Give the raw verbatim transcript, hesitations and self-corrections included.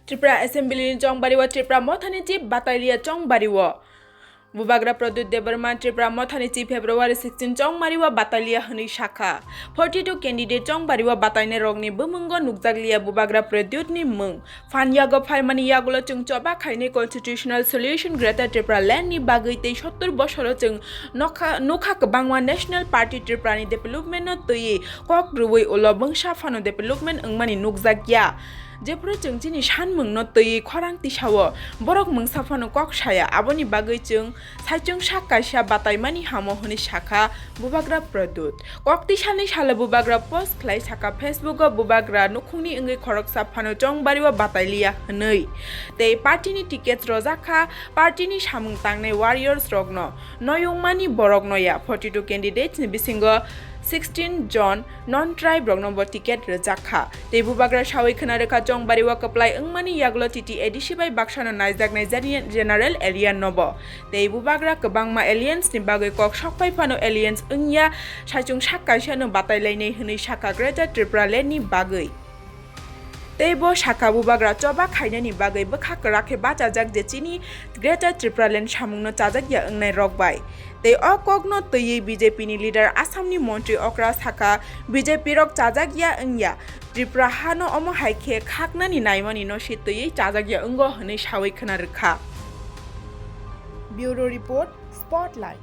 Tripura Assembly ni chongbari o Tripura Mothani Chief batailia chongbari o. Bubagra Pradyut Debbarma Tripura Mothani Chief February sixteen chongbari o batailia hwnwi sakha. Forty two candidate chongbari o batainai rokni bumung o nukjakliya Bubagra Pradyut ni mung. Phan yago phaimani yagulo chwng choba khainai constitutional solution Greater Tripura Land ni bagwi tei sottur bosoro chwng nokha, nokha kwbangma National Party Tripura ni development no twiwi kok rwui ulo bwngsa phano development wngmani nukjakya. Jephuru chwng chini sanmung no twiwi khorang tisao borok mungsa phano kok saya, aboni bagwi chwng saichung sak kaisa bataimani hamo hwnwi sakha Bubagra Pradyut. Kok tisalni salo Bubagra post khlai sakha Facebook o Bubagra nukhungni wngwi khoroksa phano chongbari o batailiya hwnwi. Tei party ni ticket rojak kha, party ni samung tangnai warriors rokno, noyungmani borok noya, forty two candidates ni bisingo sixteen jon non tribe rokno bo ticket rwjak kha. Tei Bubagra sawi khwna rwkha chongbari o kwplai wngmani yagulo T T A D C bai baksano naijaknai General Alliance no bo. Tei Bubagra kwbangma alliance ni bagwi kok sokphai phano alliance wngya, saichung sak kaisa no batailainai hwnwi sakha Greater Tripura Land ni bagwi. Tei bo sakha Bubagra choba khainani bagwi bwkha kwrak khe bachajak je chini Greater Tripura Land samungno chajakya wngnai rok bai. Tei o kokno twiwi B J P ni leader Assam ni montri okra sakha, B J P rok chajakya wngya, Tripura hano omo hai khe khaknani naimani no se twiwi chajakya wngo hwnwi sawi khwna rwkha. Bureau Report, Spotlight.